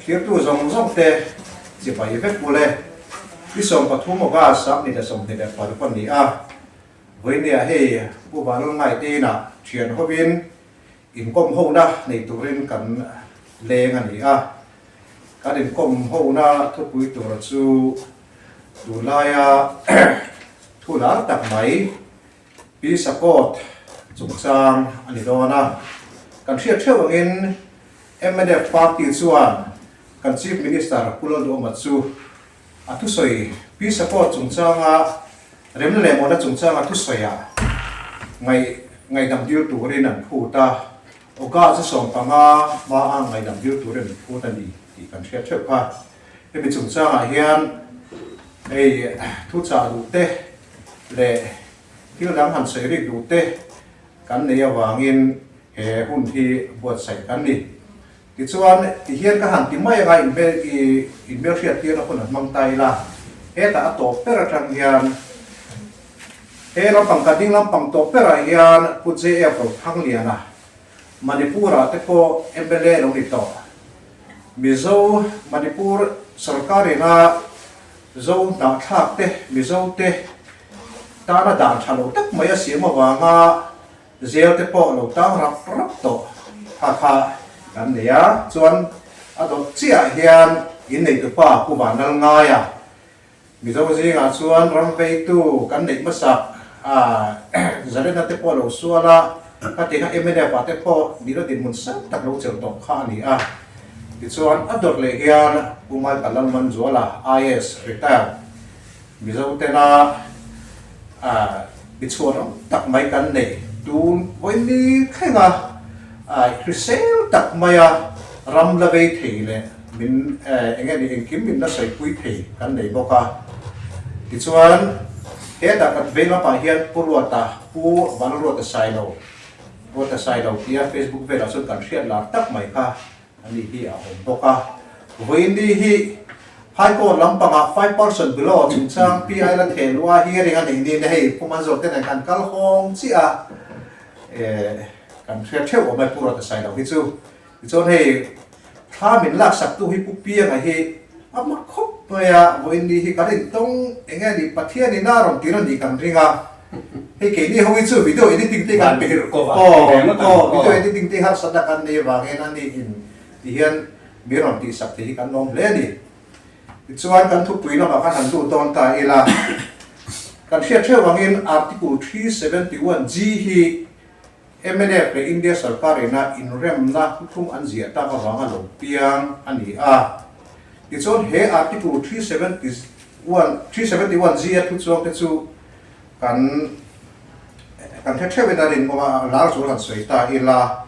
Thirtu zawng zawng te chibai vek ule. Ni 13 August 2026 a ni a. Vawinia hei Pu Vanlalngai te inah thian hovin inkawm hona nei turin kan leng a ni a. Kan inkawm hona thupui tura chu tunlaia thu lar tak mai Pi Sakawt chungchang a ni dawn a. Kan hriat theuh angin mnf party chuan kan Chief Minister Pu Lalduhawma chu a thusawi Pi Sakawt chungchanga remna leh mawhna chungchanga thusawiah ngaih ngaihdam dil turin an phut a. August 15 hmaa ngaihdam dil turin an phut a ni tih kan hriat theuh kha. Hemi chungchangah hian hei thuchah duh te leh thil dang han sawi rik duh te kan nei avangin he hun hi buatsaih kan ni. Tichuan, tihian ka han ti mai anga inhmel i inhmelhriat tirna hun an hmang ta ila, hetah a tawp ber atang hian he lampang ka ding lampang tawp berah hian Pu JF Rothangliana, Manipur-ah te pawh mla lo ni tawh. Mizo, Manipur sorkar-ina Zo hnahthlak te, Mizo te tana dan tha lo tak mai a siam avanga zel te pawh lo tang rap rap tawh kha kha kan nei a. Chuan a dawt chiah hian inneitupa Pu Vanlalngaia Mizo zingah chuan ram veitu kan neih hmasak a, Zarena te pawh lo sual a, khatinga mnf ah te pawh nihna dinhmun sang tak lo chelh tawh kha a ni a. Tichuan a dawt leh hian Pu Michael Lalmanzuala, IAS, retired, Mizo tena michhuan awm tak mai kan neih tun vawiin thlenga hrisel tak maia ram la vei thei leh min eng nge ni engkim min la sawipui thei kan nei bawk a. Tichuan hetah kan vei lamah hian Pu Ruata, Pu Vanruata Sailo, Ruata Sailo tia Facebook velah chuan kan hriat lar tak mai kha a ni hi a awm bawk a. Vawiin hi High Court lampangah 5% below chungchang PI la theh luh a hearing a neih niin hei Pu Manzawr te nen kan kal hawng chiah a, kan hriat theuh awm e Pu Ruata Sailo hi chu. Tichuan hei thla min laksak tu hi Pu Pianga hi a hma khawp mai a, vawiin ni hi kan intawng eng nge ni Pathian in a rawn tir a nih kan ring a, hei keini ho hi chu video editing te kan aw aw video editing te harsatna kan nei avangin a ni in ti hian min rawn tihsak thei hi kan lawm hle a ni. Tichuan kan thupui lamah khan han lut dawn ta ila, kan hriat theuh angin Article 371 G hi Mnf leh India sarkar ina inremna thuthlung an ziah tak avanga lo piang a ni a. Tichuan he Article 371, 371 G a thuchuang te chu kan kan hre theuhin a rinawm a, lar zual han sawi ta ila,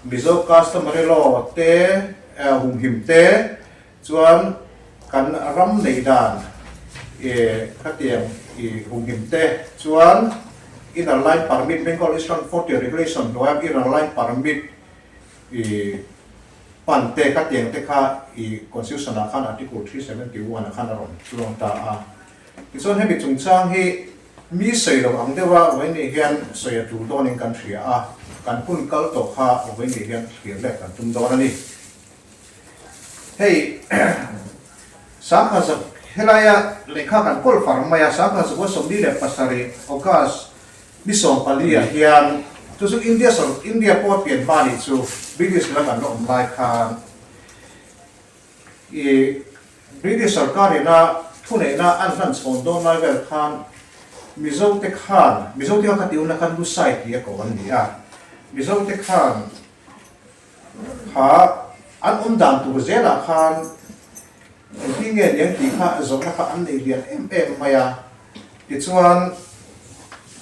Mizo customary law te humhim te chuan kan ram nei dan khatiang i humhim te chuan Inner Line Permit, Bengal Eastern Frontier Regulation hnuaia Inner Line Permit i pan te khatiang te kha i Constitution ah khan Article 371 ah khan a rawn chuang ta a. Tichuan hemi chungchang hi mi sawi lo ang deuha vawiin hian sawi a tul dawnin kan hria a, kan hun kal tawh kha vawiin hian thlir leh kan tum dawn a ni. Hei Sangha zak helaia lehkha kan kawl far mai a, Sangha zakua 47 August ni 14 ah hian chu chu India sawr India pawh pian hma nih chu British la kan la awm lai khan i British sarkar ina thuneihna an hlan chhawn dawn lai vel khan Mizo te khan Mizo te kha kha tiuna khan Lusai tih a ko an ni a, Mizo te khan Kha an awm dan tur zelah khan engtin nge niang tih kha zawhna kha an nei lian em em mai a. Tichuan,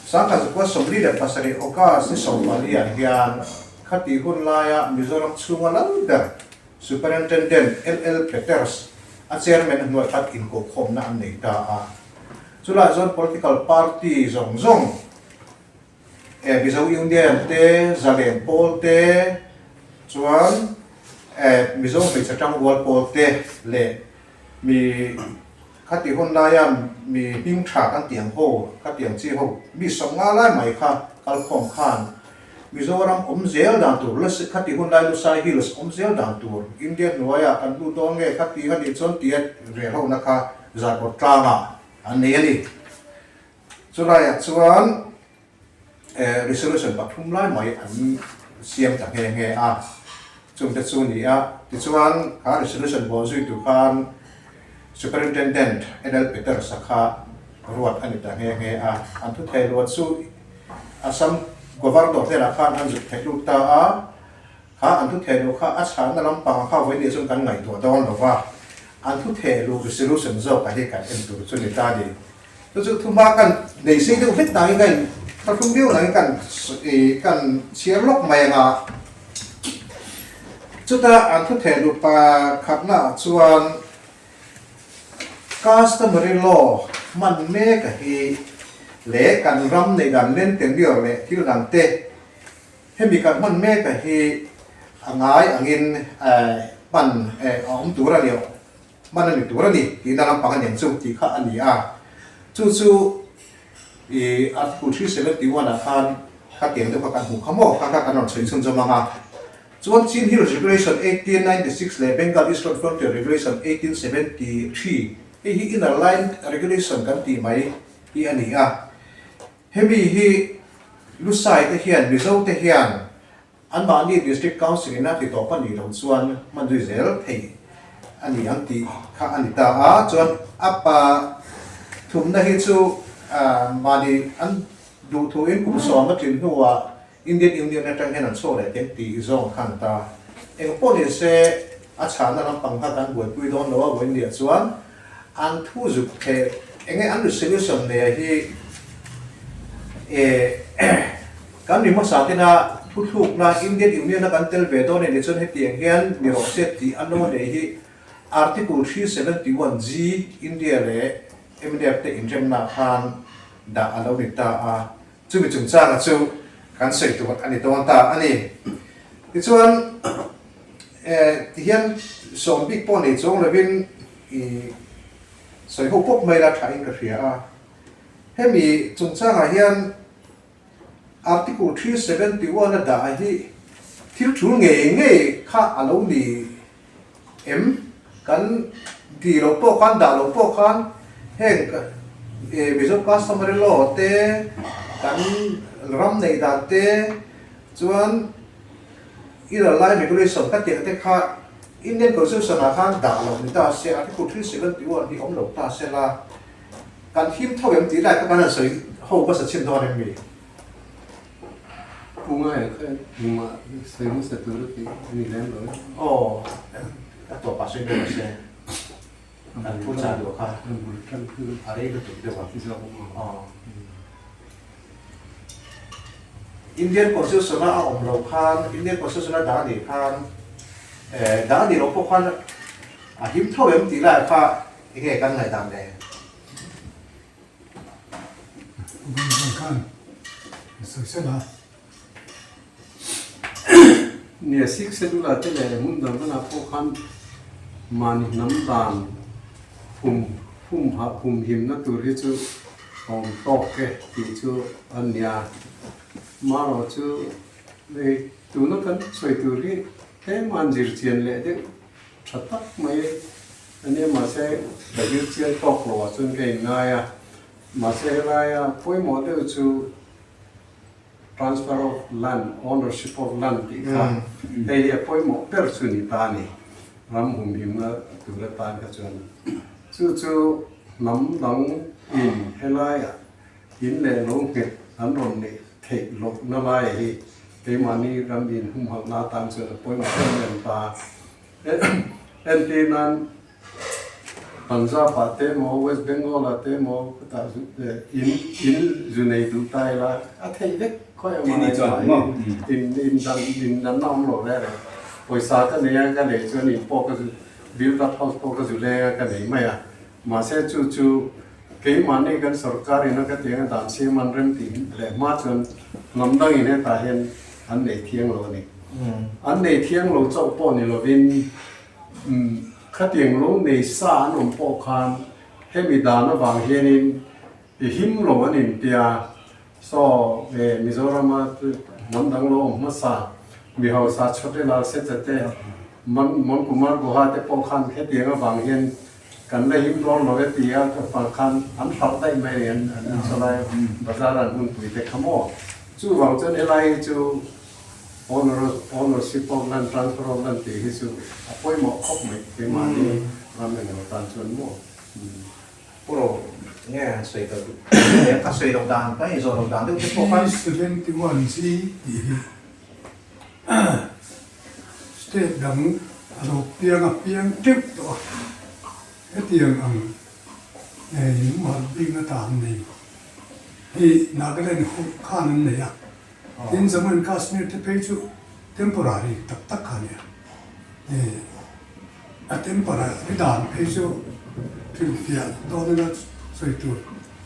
Sangkazukua 47 August ni 14 ah hian khatih hun laia Mizoram chhunga lal ber Superintendent LL Peters a chairman hnuai khat inkohkhawmna an nei ta a. Chulai chuan political party zawng zawng Mizo Union te, Zalen pawl te, chuan Mizo hmeichhe tangrual pawl te leh mi khati hun laia mi hming tha kan tih ang ho, khati ang chi ho mi 50 lai mai kha kalkhawm khan. Mizoram awm zel dan tur, khati hun lai Lusai Hills awm zel dan tur, India hnuaiah kan lut dawn nge khati a nih chuan tia rel hona kha Zarkawt tlangah an nei a ni. Chulaiah chuan resolution pathum lai mai an siam ta nghe nghe a, chungte chu a ni a. Tichuan kha resolution bawh zui tur khan Superintendent NL Peters-a kha ruat a ni ta nghe nghe a. An thuthei luat chu Assam Governor hnenah khan an zuk theih lut ta a, kha an thutheh luh kha a chhahna lampangah kha vawiin chuan kan ngaihtuah dawn lo va, an thutheh luh resolution zawkah hi kan en tur chu ni ta a ni. Chu chu thuma kan nei sei deuh hlek dangin ka in thlahrung viau nangin kan kan chhiar lawk mai ang a. Chuta an thutheh luh pakhatnaah chuan Customary law hman mek a hi leh kan ram neih dan land tenure leh thil dang te hemi kan hman mek a hi a ngai angin hman a awm tur a ni hman a ni tur a ni tihna lampang a nen chu tih kha a ni a. Chu chu i Article 371 ah khan khatiang deuh kha kan hmuh kha maw kha kha kan rawn chhui chhunzawm ang a. Chuan Chin Hills Regulation 1896 leh Bengal Eastern Frontier Regulation 1873 hei hi Inner Line Regulation kan tih mai hi a ni a. Hemi hi Lusai te hian Mizo te hian anmahni District Council in a ti tawp a nih loh chuan hman zui zel theih a ni ang tih kha a ni ta a. Chuan a pa thumna hi chu mahni an duhthuin kum sawm a tlin hnuah Indian Union atang hian an chhuak leh teng tih zawng khan ta. Eng pawh ni se a chhahna lampang kha kan buaipui dawn lo a vawiin chuan an thu zuk theh enge an resolution nei hi eh kan mi hmasa tena thuthlukna Indian Union a kan tel ve dawn e ni chuan hetiang hian mi rawh se tih an lo nei hi Article 371 G India leh mnf te inremna khan dah a lo ni ta a. Chumi chungchanga chu kan sawi tur a ni dawn ta a ni. Tichuan, tihian sawm bik pawh nei chuang lovin i sawi ho pawp mai la thain ka hria a. Hemi chungchangah hian Article 371 a dah hi thil tul ngei ngei kha a lo ni Em? Kan tih loh pawh khan, dah loh pawh khan heng Mizo customary law te, kan ram neih dan te, chuan Inner Line Regulation ka tih ang te kha Indian Constitution ah khan dah loh ni ta se, Article 371 hi awm lo ta se la, kan him tho em tih lai kha kan han sawi ho hmasa chhin dawn em mi? Pu Ngaia kha engmah sawi hmasa tur a tih a ni lem lo e. Aw, a tawpah sawi deuh a se. Kan thu chah duh kha a rei lutuk deuh a. Aw. Indian Constitution a awm loh khan, Indian Constitution a dah anih khan, dah anih loh pawh khan a him tho em tih lai kha enge kan ngaihdan le? Nia Sikh Schedule te leh hmun dang danah pawh khan mahni hnam dan hum hum hah hum himna tur hi chu a awm tawk e tih chu a nia. Marawh chu hei tuna kan sawi tur hi tlem a an zir chian leh deuh tha tak mai A nia, mahse ka zir chiang tawk lo ah chuan ka inngai a, mahse helaia pawimawh deuh chu transfer of land, ownership of land tih kha hei hi a pawimawh ber chu ni ta a ni, ram humhimna tur atan kha chuan. Chu chu hnam dang in helaiah in leh lo nghet an rawn neih theih lohna lai hi keimahni ram inhumhalhna atan chuan a pawimawh em em ta. Entir nan Punjab ah te emaw West Bengal ah te emaw khutah in in zu nei duh ta ila a theih vek khawi emaw in in dan in dan na awm lo reng reng pawisa ka nei a ka neih chuan in pawh ka zu build up house pawh ka zu leng a ka nei mai a mahse chu chu keimahni kan sorkar in a ka tiang a dan siam an rem tih leh hma chuan hnam dang in hetah hian an nei thiang lo a ni. An nei thiang lo chauh pawh ni lovin khatiang lo nei sa an awm pawh khan hemi dan avang hianin i him lo an intia. Saw Mizorama Hnam dang lo awm hmasa mi hausa chhawte lal seta te Man Mon Kumar Guha te pawh khan hetiang avang hian kan la him dawn lo e ti a vang khan an hralh daih mai a ni an an chawlai bazar an hunpui te kha maw. Chuvang chuan helai hi chu owner ownership of land transfer of land tih hi chu a pawimawh khawp mai keimahni ram englo tan chuan maw. Pu Ro, nge han sawi loh duh em? Ka sawi loh dan, ka inzawh loh dan deuh te pawh khan. 71 G tih hi state dang a lo piang a piang teuh tawh a, hetiang ang inhmuhalh bikna tan nei hi Nagaland ho khan an nei a, tin Jammu and Kashmir te phei chu temporary tak tak kha a ni a. A temporary dan phei chu hrilhfiah dawn ila sawi tur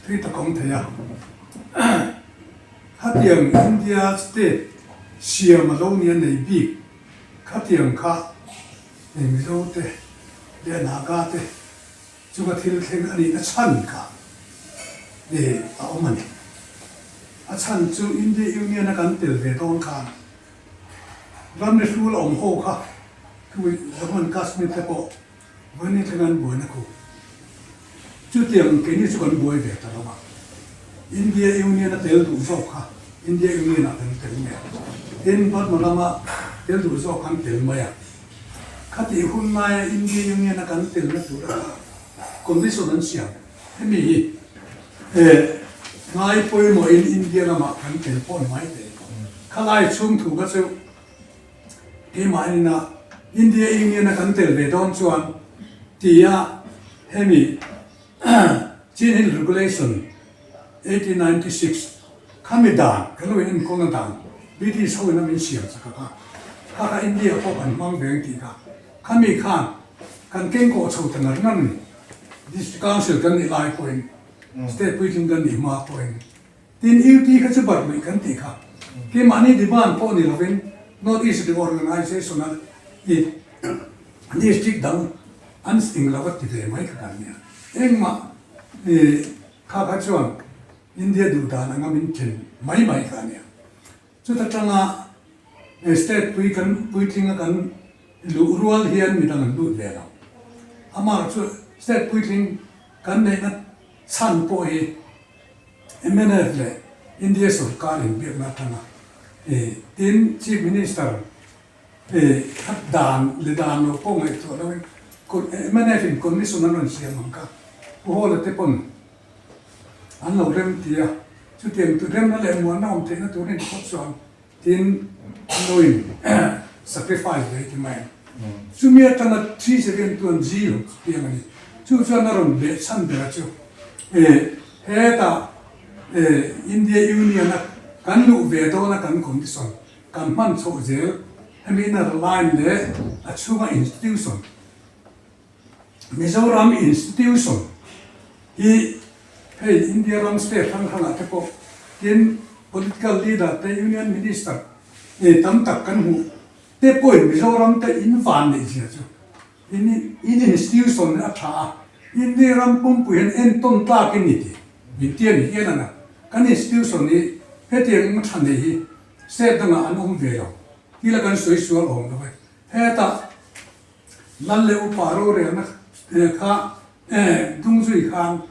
thui tak a awm thei a. Khatiang India state siam a lo nia nei bik khatiang kha hei Mizo te leh Naga te chunga thil thleng a nihna chhan kha a awm a ni. A chhan chu India Union a kan tel ve dawn khan Ramri hrul a awm ho kha tui Jammu and Kashmir te pawh vawiin thleng an buaina khu. Chutiang keini chu kan buai ve ta lo a, India Union a tel duh zawk kha India Union ah kan tel mai a, tin Burma lama tel duh zawk kan tel mai a. Khatih hun laia India Union a kan telna tur a condition an siam hemi hi ngai pawimawhin India lamah kan tel pawh ni mai thei. Khalai chhung thu kha chu keimahina India Union a kan tel ve dawn chuan tia hemi Chin Hill Regulation 1896 khami dan kan lo inenkawlna dan British hoin a min siam chak a kha kha kha India pawh kan hmang ve ang tih kha khami khan kan kengkawh chho ta ngar ngar a ni. District Council kan nih lai pawhin State puitling kan nih hma pawhin Tin, UT kha chu barh luih kan tih kha. Keimahni demand pawh ni lovin North East Reorganisation a i district dang an ing lova ti ve mai kha kan nia. Engmah i kha kha chuan India duh dan anga min then mai mai kha a nia. Chuta tanga state pui kan puitlinga kan luh rual hian midang an lut ve lo. Amah chu state puitling kan neihna chhan pawh hi Mnf leh India sorkar inbiakna atanga tin Chief Minister khat dan leh dan lo pawh ngaihtuah loin mnf in commission an rawn siam ang kha Pu Hawla te pawn an lo rem ti a, chutiang remna leh muanna awm theihna tur in phawt chuan Tin, nuin sacrifice ve ti mai ang. Chumi atanga 372 zero chu piang a ni. Chu chuan a rawn leh chhan bera chu hetah India Union a kan luh ve dawna kan condition kan hman chhoh zel hemi inner line leh a chhunga institution Mizoram institution hi hei India ram state hrang hrangah te pawh tin political leader te union minister eh tam tak kan hmuh te pawhin Mizoram te in van neih zia chu in in institution a tha a India ram pumpui hian entawn tlak in ni tih min ti a ni hian a kan institution hi hetiang tha nei hi state dangah an awm ve lo tila kan sawi sual awm lo e hetah Lal leh upa rorelna kha Dungzui khan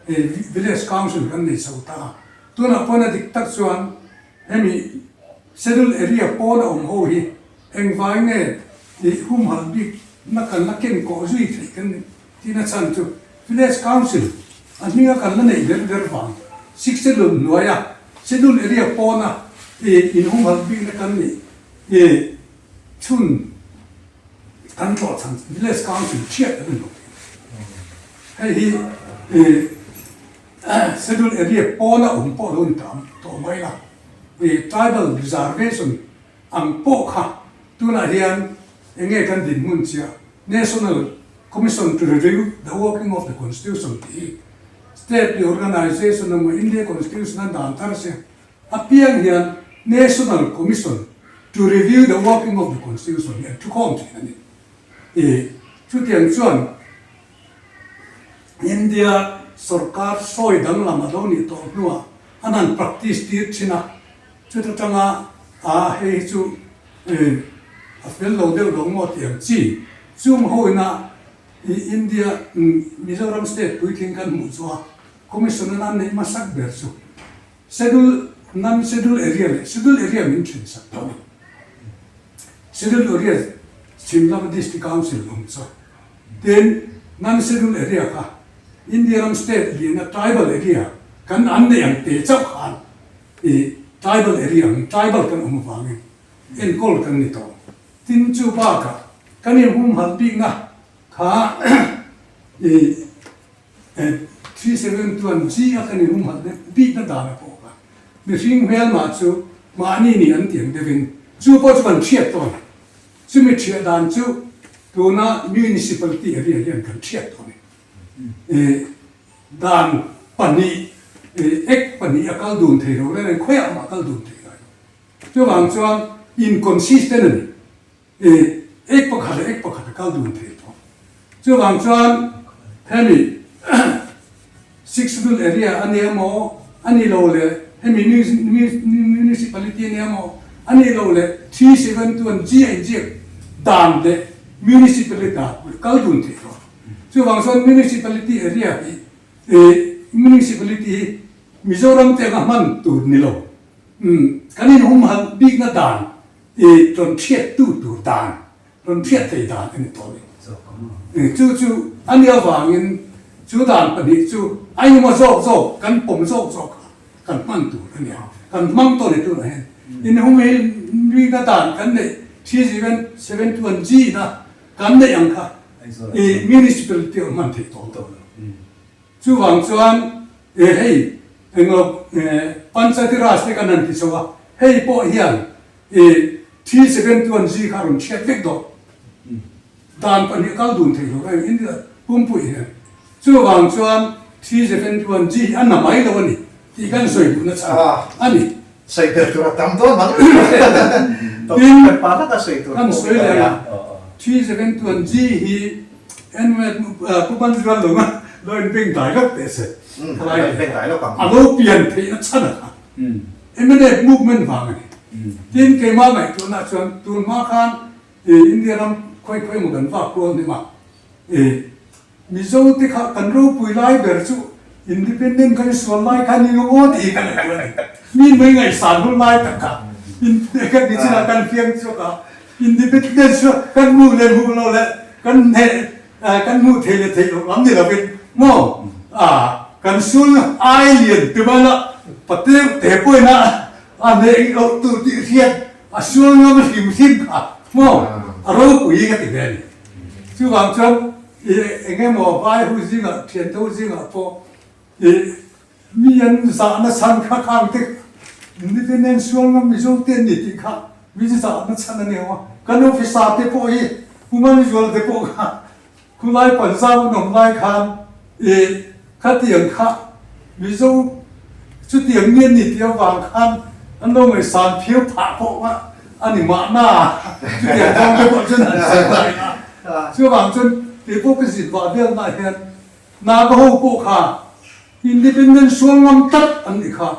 Village Council kan nei chho ta a, tunah pawn a dik tak chuan hemi Schedule Area pawn a awm ho hi engvai nge tih humhalh bik na kan la ken kawh zui theih kan ni tihna chhan chu Village Council a hminga kan la neih ber ber vang Sixth Schedule hnuaia Schedule Area pawna inhumhalh bikna kan nih chhun kan tlawh chhan Village Council chhiat an ni lo thin. Hei hi Schedule Area pawna awm pawh lo ni ta tawh mai la. Tribal Reservation ang pawh kha tunah hian enge kan dinhmun chiah National Commission to Review the Working of the Constitution tih hi State Reorganisation emaw India Constitution a dan thar sia Apiang hian National Commission to Review the Working of the Constitution hi an thukhawm thin a ni. I chutiang chuan India sorkar sawi danglam a lo nih tawh hnuah an han practice tir thin a, chuta tanga a hei hi chu a fel lo deuh lo maw tih ang chi chung ho ina India Mizoram state puitling kan hmuh chu a commission an an neih hmasak ber chu schedule non schedule area leh schedule area min then sak tawh a ni. Schedule area chhim lama district council awm chu tin non schedule area kha India ram state liana tribal area kan an neih ang te chauh khan I tribal area ang tribal kan awm avangin enkawl kan ni tawh. Tin chu bakah kan inhumhalh bikna kha i 371 G a kan inhumhalh bikna dan a pawh kha mihring hmelmah chu mahni nih an tiang deuhin chu pawh chu kan hriat tawh a ni. Chumi thiah dan chu tuna municipality area hian kan hriat tawh a ni. I Dan pahnih, ek pahnih a kal dun thei lo reng reng, khawiah mah a kal dun thei ngai lo. Chuvang chuan inconsistent a ni. Ek pakhat leh ek pakhat a kal dun thei lo. Chuvang chuan hemi six schedule area a nia maw, a ni lo leh hemi municipality a nia maw, a ni lo leh 371 G a inziak dan leh municipality dan kal dun thei lo. Chuvang chuan Municipality area hi Municipality hi Mizoram te anga hman tur ni lo. Kan inhumhalh bikna dan i rawn hriat tu tur dan, rawn hriat thei dan a ni tawh a ni. Chu chu a nih avangin chu dan pahnih chu a engemaw zawk zawk kan pawm zawk zawk kha kan hman tur a ni a, kan hmang tawh ni tunah hian inhumhil bikna dan kan neih 371 G na Kan neih ang kha i municipality a hman theih tawh lo. Chuvang chuan e hei englo Panchayati Raj te kan han ti chho a, hei pawh hian i 371 G kha a rawn chhiat vek dawn. Dan pahnih a kal dun thei lo reng India pumpui hian. Chuvang chuan 371 G hi a na mai lo a ni tih kan sawi duhna chhan a ni. Sawi ber tur a tam dawn mang. Tin, kan sawi leh a, 371 G hi Pu Banzual lo nga lo in beng dai lawk teh se. A lo pian theihna chhan a kha. Mnf movement vang a ni. Tin, keimah ngaihtuahna chuan tun hma khan India ram khawi khawi emaw kan vak kual hnem a, Mizo te kha kan ropui lai ber chu Independent kan sual lai kha ni ngawt hi ka ngaihtuah a ni. Mi mai ngaihsan hun lai tak kha kan ni chinah kan fiam chhuak a, Independent chu kan hmuh leh hmuh lo leh kan hneh kan hmuh thei leh theih loh lam ni lovin maw kan sul ai lian ti mai la pateu te pawhin a a hneh loh tur tih hriat a sual ngam hrim hrim kha maw a ropui ka ti ve a ni. Chuvang chuan i eng emaw vai ho zingah, thiante ho zingah pawh i mi an zahna chhan kha khang te independent sual ngam Mizo te an ni tih kha mi zahna chhan a ni ang a. Kan officer te pawh hi Pu Manzuala te pawh kha khulai Punjab an awm lai khan i khatiang kha Mizo chutiang mi an ni tih avang khan an lo ngaihsan phiau phah pawh kha a ni mahna chutiang zawng te pawh chuan an sawi ta reng a. Chuvang chuan kei pawh ka zin vah velnah hian Naga ho pawh kha independent sual ngam tlat an nih kha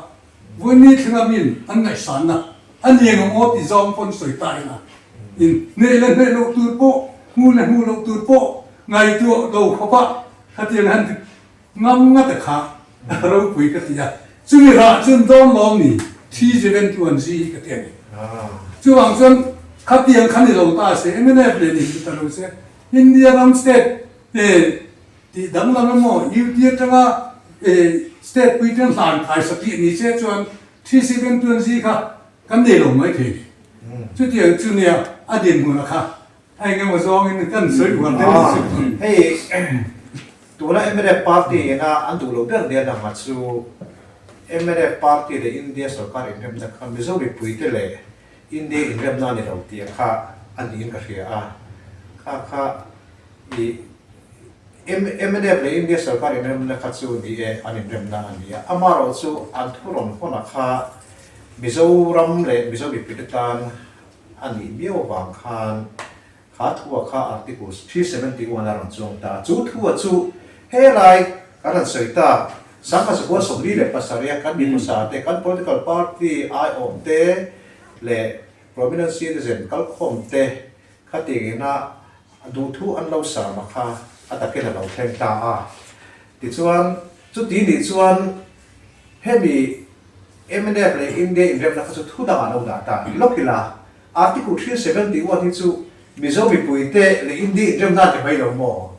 Vawiini thlenga min an ngaihsanna a ni eng ang aw ti zawng pawn sawi ta ila in hneh leh hneh loh tur pawh hmu leh hmuh loh tur pawh ngaihtuah lo khawpah khatiang han ti Ngam nga te kha ropui ka ti a, chumi rah chuan dawn lawm ni 371 G hi ka ti a ni. Chuvang chuan khatiang kha ni lo ta se, mnf leh ni ti ta lo se, India ram state tih danglam emaw UT atanga state puitling hlan khai satih ni se chuan 371 G kha kan nei lo mai thei ni. Chutiang chu nia a dinhmunah kha A eng emaw zawngin kan sawi uar deuh ang chu. Hei tuna mnf party ina an duh loh ber nia dang a chu mnf party leh India sorkar inremna kha Mizo mipuite leh India inremna a ni lo tih kha a niin ka hria a. Kha kha i mnf leh India sorkar inremna kha chu ni e an inremna a ni a. Amaherawhchu an thu rawn hawn a kha Mizoram leh Mizo mipuite tan A nih miau avang khan kha thua kha Articles 371 a rawn chuang ta. Chu thua chu helai kan rawn sawi tak, 1947 a kan mihmasa te, kan political party aiawm te leh prominent citizen kalkhawmte khatiangina duhthu an lo sama kha a takin a lo thleng ta a. Tichuan, chuti nih chuan hemi mnf leh India inremna kha chu thu dangah lo dah ta lawk ila, Article 371 hi chu Mizo mipuite leh India inremna a ti mai lo maw?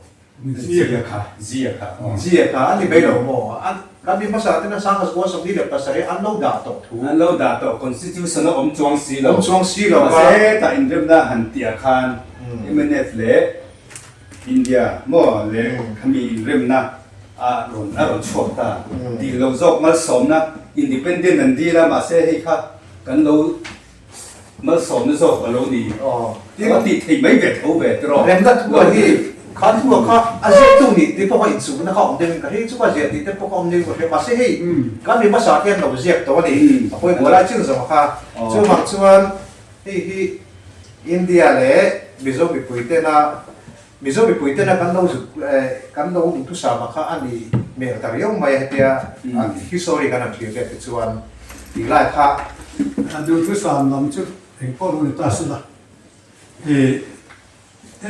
Zia kha, zia kha, aw. Zia kha a ni mai lo maw? An, kan mi hmasa ten a sangha zual 27 an lo dah tawh thu. An lo dah tawh, Constitution a awm chuang si lo. Awm chuang si lo a. Mahse, tah inremna han tih ah khan mnf leh India maw leh khami inremna a rawn a rawn chhuak ta. Dil lo zawk malsawmna, independent an dil a, mahse hei kha kan lo Malsawmna zawk a lo ni. Tin a tih theih mai ve tho ve tiraw? Remna thu a hi kha thu a kha a ziaktu nih te pawh a inchukna kha awm deuhin ka hre chu ka ziah tih te pawh kha awm deuhin ka hre mahse hei kan mi hmasa te hian lo ziak tawh a ni a pawimawh lai chin zawng kha chuvang chuan hei hi India leh Mizo mipui tena Mizo mipui tena kan lo zuk kan lo duhthusam a kha a ni hmel ta riau mai a hetia history kan han thlir vet te chuan tih lai kha. A duhthusam lam chu eng pawh lo ni ta se la, i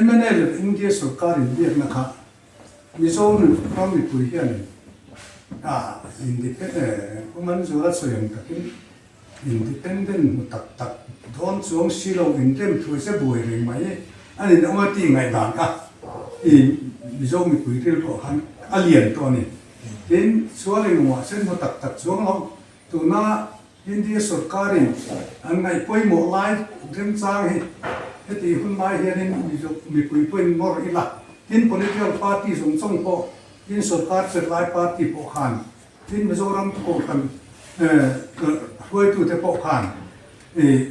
mna leh India sorkar inbiakna kha Mizo ram mipui hianin a independent Pu Manzuala sawi ang takin Independent hmu tak tak dawn chuang si lo inrem thuai se buai reng mai a ni awm a tih ngaihdan kha i Mizo mipui rilruah khan a lian tawh a ni. Tin, sual engemaw sen hmu tak tak chuang lo tuna India sorkarin an ngaih pawimawh lai remchang hi heti hun lai hianin Mizo mipui pawhin ngawr ila. Tin, political party zawng zawng pawh tin sorkar chet lai party pawh khan Tin, Mizoram Kohhran hruaitute pawh khan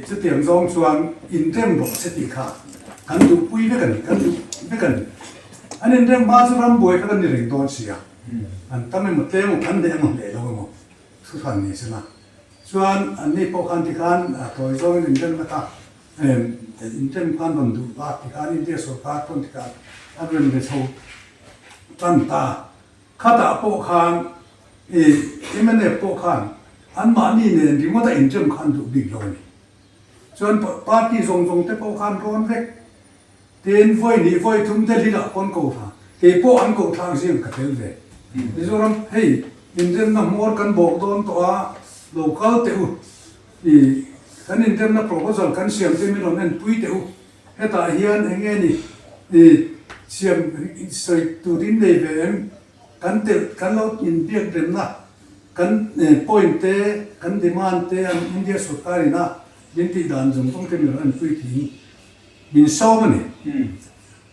chutiang zawng chuan inrem rawh se tih kha kan duhpui vek a ni, kan duh vek a ni. An inrem hma chu ram buai kha kan ni reng dawn si a, an tam emaw tlem emaw kan hneh emaw hneh lo emaw thu hran ni se la. Chuan anni pawh khan tikhan tawi zawngin inremna kha inrem khan rawn duh a tikhan India sorkar pawn tikhan an rawn be chho tan ta. Khatah pawh khan i mnf pawh khan anmahni nen ringawt a inrem khan duh bik lo a ni. Chuan party zawng zawng te pawh khan rawn vek. Tin, vawi hnih vawi thum Delhi lah pawn ko thla. Kei pawh an koh thlak zing ka tel ve. Mizoram hei inremna hmawr kan bawk dawn tawh a, lo kal teh u. I kan inremna proposal kan siam te min rawn enpui teh u. Hetah hian eng nge ni i siam sawi tur in nei ve em? Kan telh kan lo inbiak remna kan point te kan demand te an India sorkar ina min tih dan zawng zawng te min rawn enpui thin min sawm a ni.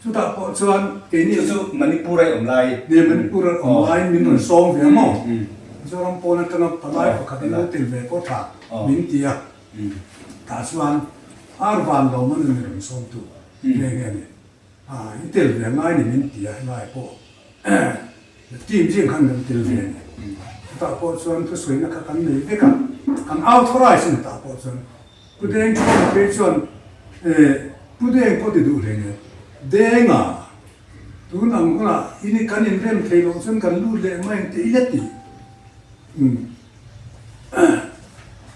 Chutah pawh chuan keini Chu chu Manipur a awm lai. Ni Manipur a awm laiin min rawn sawm ve a maw? Mizoram pawn atanga palai pakhat in lo tel ve pawh tha min ti a. Tah chuan ar van lo man in rawn sawm tu nghe nghe a ni. A i tel ve ngai ni min ti a helai pawh team zing khan kan tel ve a ni. Chutah pawh chuan thusawiina kha kan nei vek a, kan authorize a ni tah pawh chuan. Pu Deng Chhuana phei chuan Pu Deng pawh ti duh hle nen Denga tun ang hunah in kan inrem thei loh chuan kan lut leh mai ang tih ila ti.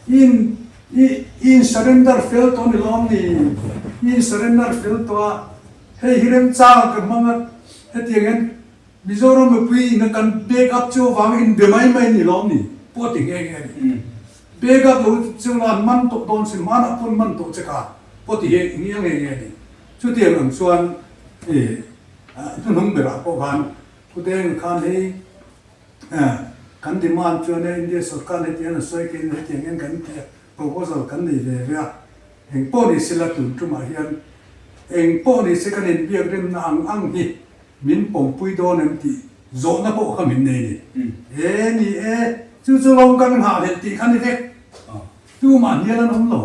In i in surrender fel tawh ni lawm ni? I in surrender fel tawh a, hei hi remchang ka hmang a, hetiang hian Mizoram mipui in a kan back up chu avang in be mai mai ni lawm ni? Pawh ti nghe nghe a ni. Back up lo chu la an man tawh dawn sin, hmanah pawn man tawh che kha pawh ti nghe nghe nghe a ni. Chutiang ang chuan i hnuhnung berah pawh khan Khuteng khan hei Kan demand chuan e India sorkar hetiang an sawi khin hetiang hian kan ti a, proposal kan nei ve ve a, eng pawh ni sela tun tumah hian eng pawh ni se kan inbiak remna ang ang hi min pawmpui dawn em tih zawhna pawh kha min nei ni. E ni e, chu chu lawng kan nghahhlelh tih kha ni vek. Tumah hnial an awm lo,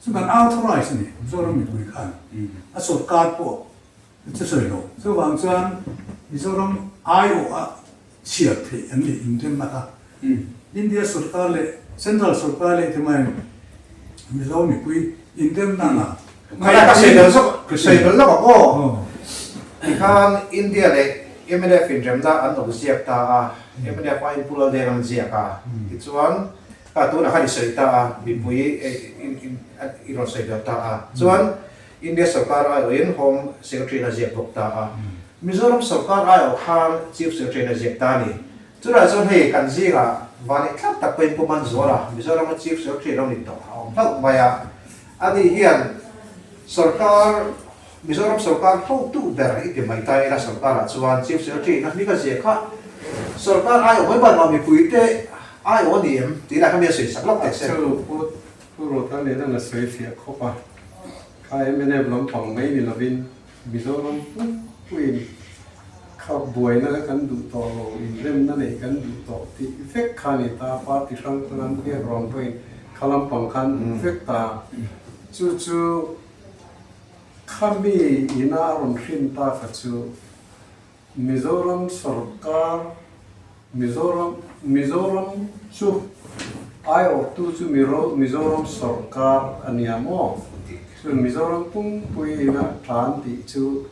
chu kan authorize a ni Mizoram mipui khan a sorkar pawh chu sawi lo. Chuvang chuan Mizoram aiawh a chhiar theih an nih inremna kha India sorkar leh Central sorkar leh te mai Mizo mipui inremna anga Khalai ka sawi bel zawk ka sawi bel lawk ang aw. Tikhan India leh mnf inremna an lo ziak ta a, mnf aiin Pu Laldeng an ziak a, tichuan. Kha tunah khan i sawi ta a, mipui i rawn sawi ber ta a. Chuan India sorkar aiawhin Home Secretary in a ziak bawk ta a. Mizoram sorkar aiawh khan Chief Secretary in a ziak ta a ni. Chulaiah chuan hei kan zingah vanneih thlak tak pawhin Pu Manzuala, Mizorama Chief Secretary lo ni tawh a awm hlauh mai a. Ani hian sorkar, Mizoram sorkar hotu ber i ti mai ta ila sorkarah chuan Chief Secretary in a hming a ziah kha sorkar aiawh mai ban mah mipuite aiawh a ni em tih lah kha mi a sawi sak lawk teh se. Chu Pu Pu Rothan nen a sawi fiah khawp a, kha mnf lampang mai ni lovin Mizoram pumpuiin kha buaina kha kan duh tawh lo, inremna neih kan duh tawh tih vek kha a ni ta, party hrang hrang an hniak rawn pawhin kha lampang khan duh vek ta. Chu chu kha mi ina a rawn hrin ta kha chu Mizoram sorkar, Mizoram, Mizoram chu aiawhtu chu Mizoram sorkar a nia maw? Chuan Mizoram pumpui ina tan tih chu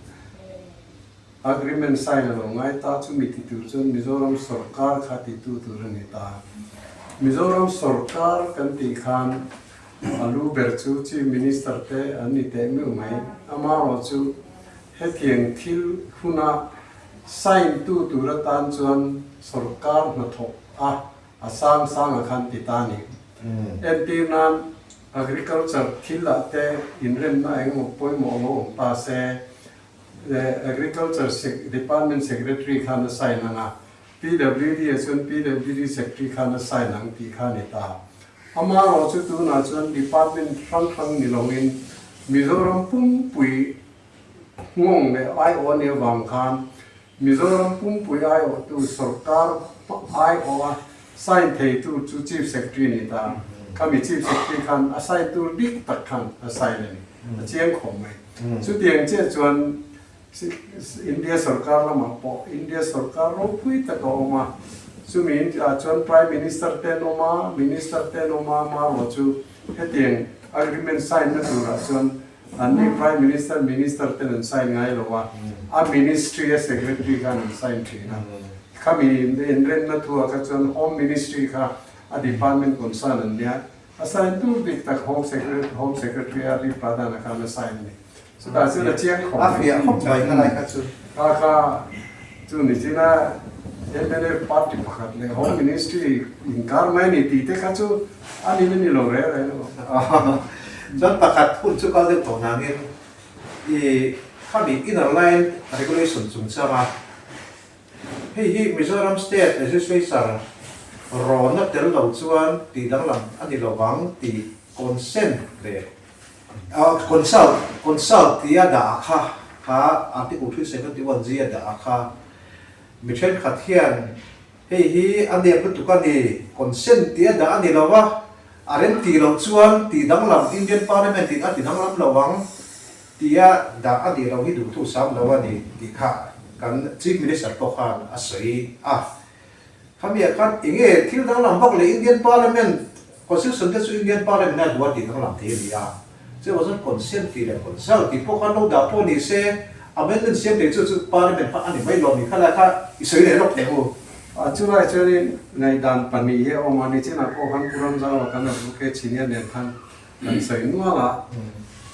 agreement sign a lo ngai ta chu mi ti tur chuan Mizoram sorkar kha titu tur a ni ta. Mizoram sorkar kan tih khan a lu ber chu Chief Minister te an ni teh meuh mai. Amaherawhchu Hetiang thil huna sign tu tur atan chuan sorkar hnathawk a a sang sang a khan ti ta ni. Entir nan agriculture thil ah te inremna engemaw pawimawh lo awm ta se, agriculture department secretary khan a sign ang a, PWD ah chuan PWD secretary khan a sign ang tih kha a ni ta. Amaherawhchu chu tunah chuan department hrang hrang ni loin Mizoram pumpui Nghawng leh aiawh a nih avang khan Mizoram pumpui aiawhtu sorkar aiawha sign theitu chu Chief Secretary ni ta. Khami Chief Secretary khan a sign tur dik tak khan a sign a ni. A chiang khawp mai. Chutiang chiah chuan India sorkar lamah pawh India sorkar ropui tak a awm a. Chumi ah chuan Prime Minister te an awm a, Minister te an awm a, amaherawh chu hetiang agreement sign na turah chuan An ni Prime Minister, Minister ten an sign ngai lo a, a Ministry a Secretary khan an sign thin a. Khami inremna thu ah kha chuan Home Ministry kha a department concern an nia, a sign tur bik tak Home Secretary, Home Secretary R D Pradhan a khan a sign a ni. Chutah chuan a chiang khawp mai. A fiah khawp mai kha lai kha chu. Kha kha chu ni chin a mnf party pakhat leh Home Ministry inkar mai a ni tih te kha chu A ni ni lo reng reng lo. Chuan pakhat hun chu kal deuh tawh nangin i khami inner line regulation chungchanga hei hi Mizoram State Legislature rawnna tel lo chuan tih danglam a ni lovang tih consent leh consult consult tia dah kha kha Article 371 G a dah kha mi thenkhat hian Hei hi a nep lutuk a ni, consent tih a dah a ni lo a, a rem tih loh chuan tih danglam Indian Parliament in a ti danglam lo ang tia dah a nih loh hi duhthu sam lo a ni tih kha kan Chief Minister pawh khan a sawi a. Khamiah khan enge thil danglam vak leh Indian Parliament Constitution te chu Indian Parliament a duh a tih danglam thei a ni a. Chuvang chuan consent tih leh consult tih pawh khan lo dah pawh ni se, amendment siam thei chu chu Parliament kha a ni mai lo ni kha lai kha i sawi leh lawk thei u. A chulai chuanin ngaihdan pahnih hi a awm a, nichinah pawh khan Pu Ramzau a kan advocate Senior nen khan kan sawi nual a,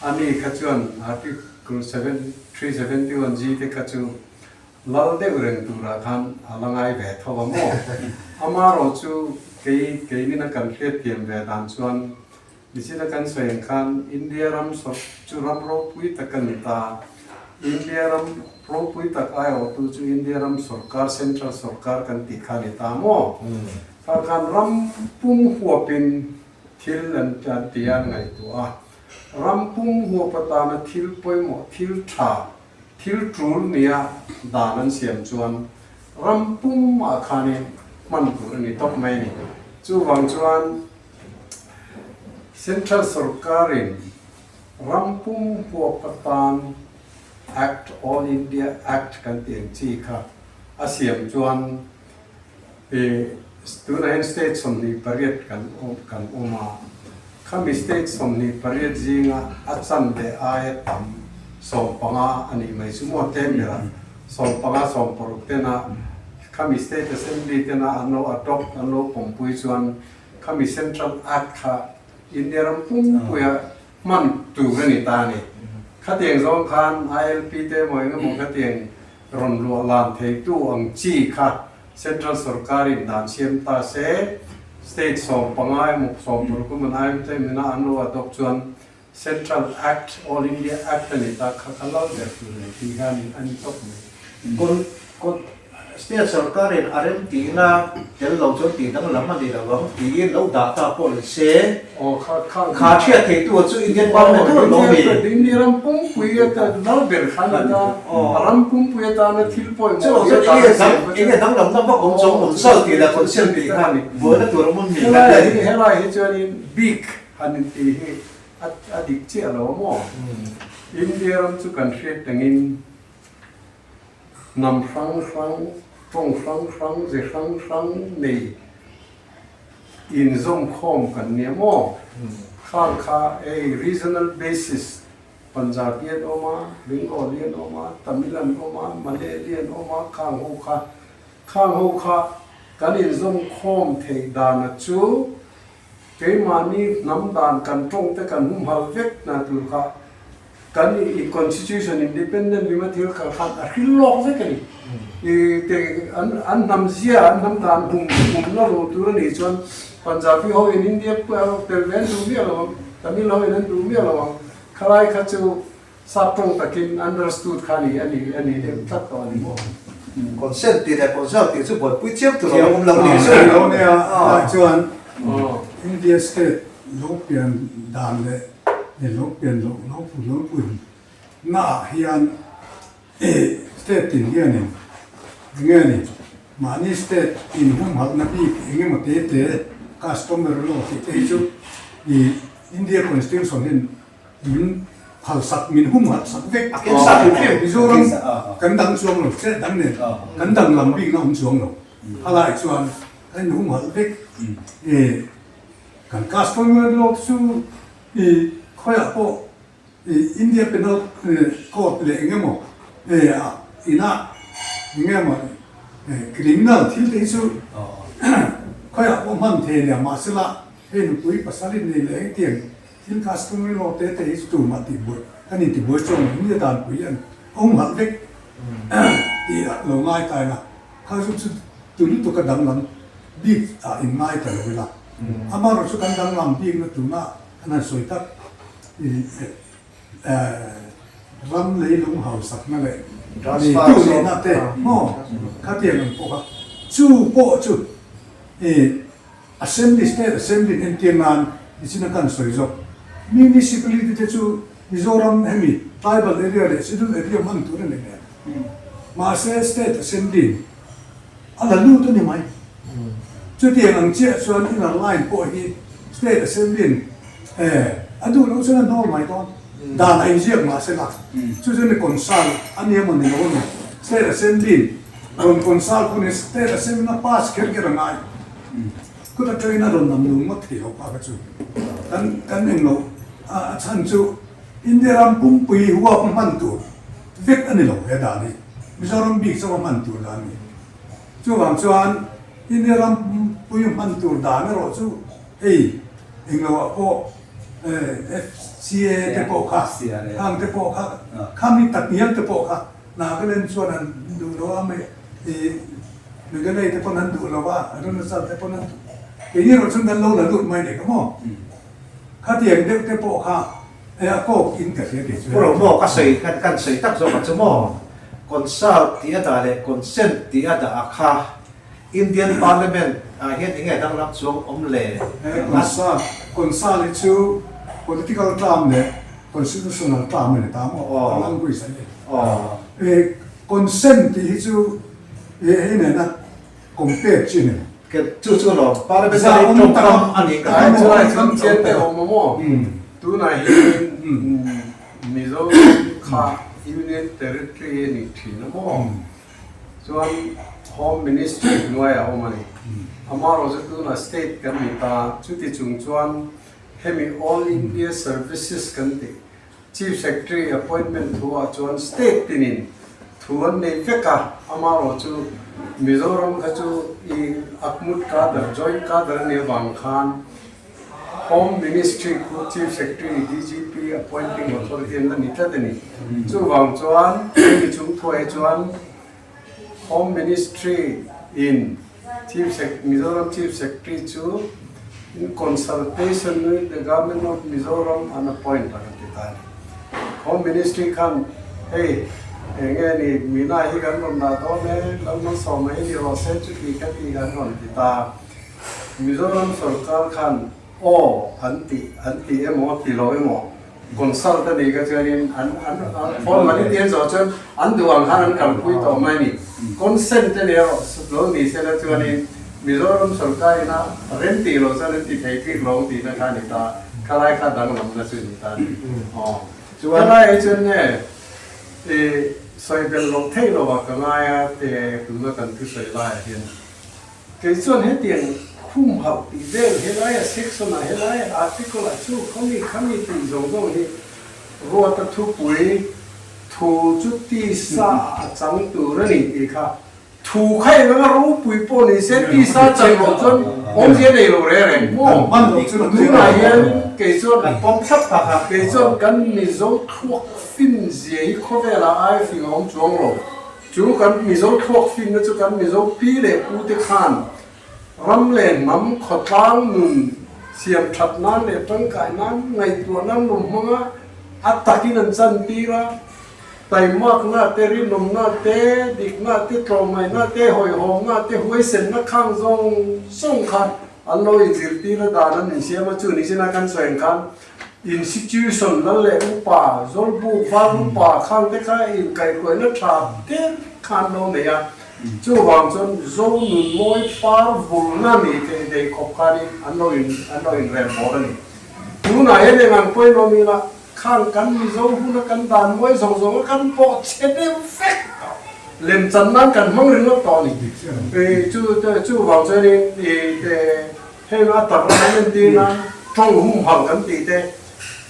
ani kha chuan Article 371 G te kha chu Lal deuh reng turah khan a la ngai ve tho a maw? Amaherawh chu kei keinina kan hriatthiam ve dan chuan nichina kan sawi ang khan India ram sawt chu ram ropui tak a ni ta. India ram ropui tak aiawhtu chu India ram sawrkar, Central sawrkar kan tih kha a ni ta maw? Kha khan ram pum huapin thil an ti a, an ngaihtuah a. Ram pum huap atana thil pawimawh, thil tha Thil tul nia dan an siam chuan ram pumah khanin hman tur a ni tawp mai a ni. Chuvang chuan Central sorkarin ram pum huap atan Act, All India Act kan tih ang chi kha a siam chuan tunah hian state 28 kan kan awm a, khami state 28 zinga a chanve aia tam 15 a nih mai chu maw tlem ber a, 15 16 tena khami state assembly tena an lo adopt an lo pawmpui chuan. Khami Central Act kha India ram pumpuia hman tur a ni ta a ni. Khatiang zawng khan ILP te emaw engemaw khatiang rawn luah lan theitu ang chi kha Central sorkarin dan siam ta se, State 15 emaw 60 emaw IMT mina an lo adopt chuan Central Act, All India Act a ni ta kha ka lal ber tur leh tih hianin a ni tawp mai. Kun kun State sorkarin a rem tihna tel lo chuan tih danglam a ni lo ang tiin lo dah ta pawh ni se. Aw kha kha Kha hriat theitu chu Indian Parliament tur lo mi. India ram pumpui atan lal ber khan a ta a ram pumpui atana thil pawimawh Chu chu enge dang enge danglamna vak awm chuang consult tih leh consent tih khan buaina tur awm mi helai hi helai hi chuanin bik Han inti hi a dik chiah lo a maw? India ram chu kan hriat tangin hnam hrang hrang, tawng hrang hrang, ze hrang hrang nei inzawmkhawm kan nia maw? Khang kha hei regional basis Punjabi an awm a, Bengali an awm a, Tamil an awm a, Malayali an awm a, khang ho kha khang ho kha kan inzawmkhawm theih dana chu Keimahni hnam dan kan tawng te kan humhal vek hna tur kha kan i constitution independent lima thil kal khan a hril lawk vek a ni. I te an an hnam zia an hnam dan hum humna ro tur a nih chuan Punjabi ho in India tel ve an duh miah lo ang, Tamil ho in an duh miah lo ang. Khalai kha chu Sap tawng takin understood kha ni a ni a ni deuh tlat tawh a ni maw? Consent tih leh consult tih chu buaipui chiam tur a lo awm lo ni chu. Lo nia, ah chuan India state lo pian dan leh lo pian loh lo pu lo pun na ah hian state tin hianin enge ni mahni state in humhalhna bik engemaw te te customer law tih te hi chu India constitution hian Min phalsak, min humhalh sak vek. A ken sa hrim hrim. Mizoram kan dang chuang lo, state dang nen kan danglam bikna awm chuang lo. Halai chuan kan inhumhalh vek. I kan customer law chu i khawiah pawh i India Penal Code leh eng emaw inah eng emaw criminal thil te hi chu khawiah pawh hman thei nia mahsela hei nupui pasal in nei leh engtiang Thil customary law te te hi chu tumah tih buai kan inti buai chuang lo, India danpui an awm halh vek tih a lo ngai ta ila, kha chu chu tu lutuk a danglam bik ah in ngai ta lo ila, amaherawh chu kan danglam bik na tuna kan han sawi tak ram leilung hausakna leh neitu nihna te maw khatiang ang pawh kha chu pawh chu Assembly, State Assembly entir nan nichin a kan sawi zawk. Municipality te chu Mizoram hemi tribal area leh scheduled area hman tur a ni nen. Mahse State Assembly a la lut a ni mai. Chutiang ang chiah chuan inner line pawh hi State Assembly in a duh loh chuan a hnawl mai dawn. Dan a inziak mahse la chu chu ni consult a ni emaw ni lo emaw State Assembly in rawn consult hun hi State Assembly a pass kher kher a ngai. Kut atangin a rawn lam lung ngawt thei lo pa kha chu kan kan eng lo a chhan chu India ram pumpui huap hman tur vek a ni lo he dan hi Mizoram bik chauh a hman tur dan a ni. Chuvang chuan India ram pumpui hman tur dan erawh chu hei eng lo ah pawh FCA te pawh kha khang te pawh kha khami takngial te pawh kha Nagaland chuan an duh lo a i Meghalaya te pawn an duh lo a, Arunachal te pawn an duh. Keini erawh chuan kan lo la lut mai nei ka maw? Khatiang deuh te pawh kha e a kawk in ka hria kei chuan. Pu Romaw ka sawi khan kan sawi tak zawk ang chu maw? Consult tih a dah leh consent tih a dah a kha Indian Parliament ah hian enge danglam chuang awm le? Consult, consult hi chu political term leh constitutional term a ni ta maw? A language a ni. Consent tih hi chu hei nena compare chi a ni lo. Chu chu lawm parliamentary tawngkam a ni ka hre maw? Chulai chuan chian te awm a maw? Tunah hian Mizoram kha Union Territory a ni thin a maw? Chuan Home Ministry hnuaiah a awm a ni. Amaherawhchu tunah State kan ni ta, chuti chung chuan hemi All India Services kan tih Chief Secretary appointment thu ah chuan state tinin Thu an nei vek a, amaherawhchu Mizoram kha chu i Akmut Cadre, Joint Cadre a nih avang khan Home Ministry khu Chief Secretary, DGP appointing authority an la ni tlat a ni. Chuvang chuan hemi chung thuah hi chuan Home Ministry in Chief Sec, Mizoram Chief Secretary chu in consultation with the Government of Mizoram an appoint a kan ti ta a ni. Home Ministry khan hei eng nge ni Mina hi kan rawn dah dawn e, Lalmalsawma hi ni rawh se chuti kha ti kan rawn ti ta. Mizoram sorkar khan aw an ti an ti emaw ti lo emaw consult a nih kha chuanin an an formality an zawh chuan an duh ang khan an kalpui tawh mai a ni. Consent a ni erawh lo ni sela chuanin Mizoram sorkar ina rem tih loh chuan an ti thei bik lo tihna kha a ni ta, khalai kha danglamna chu a ni ta a ni. Aw chuan hi chuan nge i sawi belh loh theih loh ah ka ngai a tuna kan thusawi laiah hian. Kei chuan hetiang khumhauh tih vel helaia section ah helaia article ah chu khawmi khami tih zawng zawng hi ruata thupui thu chu tisa ah a chang tur a ni tih kha thu kha eng anga ropui pawh ni se tisa chang loh chuan awmzia nei lo reng reng maw tunah hian kei chuan kei chuan kan Mizo thluak fin zia hi khawvelah ai fing a awm chuang lo. Chu kan Mizo thluak finna chu kan Mizo pi leh pu te khan ram leh hnam khawtlang nun siam that nan leh tangkai nan ngaihtuah nan lo hmang a, a takin an chan tir a, taimakna te, rinawmna te, dikna te, tlawmngaihna te, hawihhawmna te, huaisenna khang zawng zawng kha an lo inzirtir a dan an insiam a, chu ni chin a kan sawi ang khan Institution lal leh upa, Zawlbuk val upa khang te kha inkaihhruaina tha der khan lo nei a, chuvang chuan Zo nun mawi par vulna ni thei thei khawp khanin an lo in an lo inrel bawr a ni. Tunah hian eng ang pawhin awm ila, khang kan Mizo huna kan dan mawi zawng zawng a kan pawh chhe deuh vek tawh, lemchan nan kan hmang ringawt tawh a ni. Chu chuvang chuanin i te. Heng a tak ram entir nan tawng humhalh kan tih te,